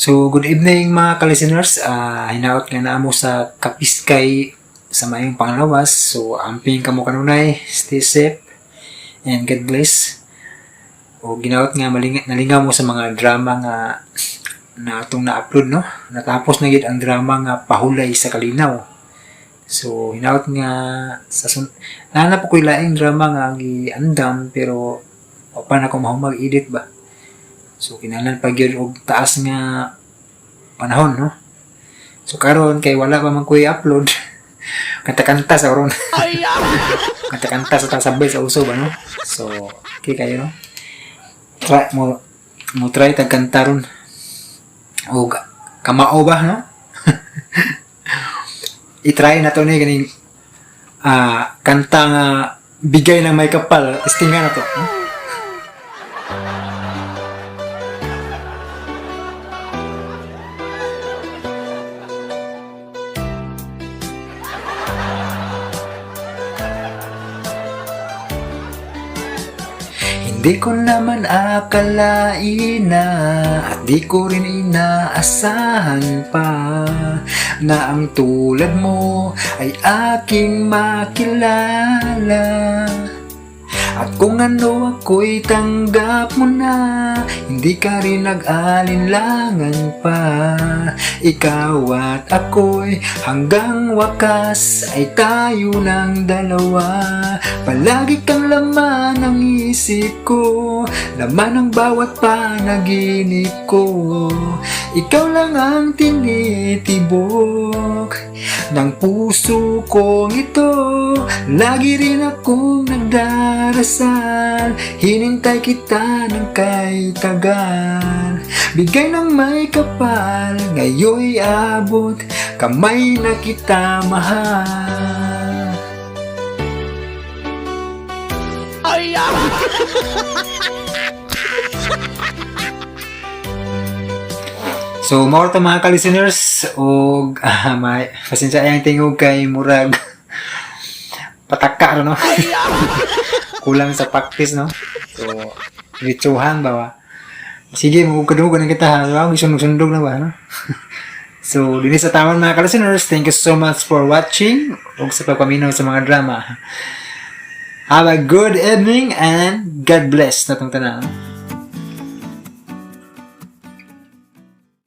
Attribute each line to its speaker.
Speaker 1: So, good evening, mga ka-listeners. Hinaot nga naa mo sa kapiskay sa maayong panglawas. So, amping kamo kanunay. Stay safe and God bless. O ginaot nga malinga, nalingaw mo sa mga drama nga na atong na-upload, no? Natapos na gid ang drama nga Pahulay sa Kalinaw. So, hinaot nga sa naa na po ko'y laing drama nga giandam, pero wa pa na ko mahumag edit ba. So, kinahanglan pa gyud og taas nga panahon, no? So, karon kay wala pa man ko'y upload. Kanta-kanta sa oron. Kanta-kanta sa tasabay sa uso ba, no? So, okay kayo, no? Try mo mo try tag kanta ron. Og kamao ba, no? I-try na to ni ganing kanta nga Bigay ng May Kapal. Testingan na to, no? Hindi ko naman akalain na at di ko rin inaasahan pa na ang tulad mo ay aking makilala. At kung ano ako'y tanggap mo na, hindi ka rin nag-alinlangan pa. Ikaw at ako'y hanggang wakas ay tayo ng dalawa. Palagi kang laman ng isip ko, laman ng bawat panaginip ko. Ikaw lang ang tinitibok ng puso kong ito. Lagi rin akong nagdarasal, hinintay kita ng kay tagal. Bigay ng May Kapal, ngayon'y abot kamay na kita, mahal.
Speaker 2: Ay!
Speaker 1: So, mao to, mga ka-listeners, og may pasensya ang tingog kay murag pataka no. Kulang sa practice, no. So, diretsuhan ba ba? Sige, magkadungog na kita ha. So, sundog-sundog na ba, no? So, dinhi sa taman, mga ka-listeners, thank you so much for watching ug sa pagpaminaw sa mga drama. Have a good evening and God bless natong tanan.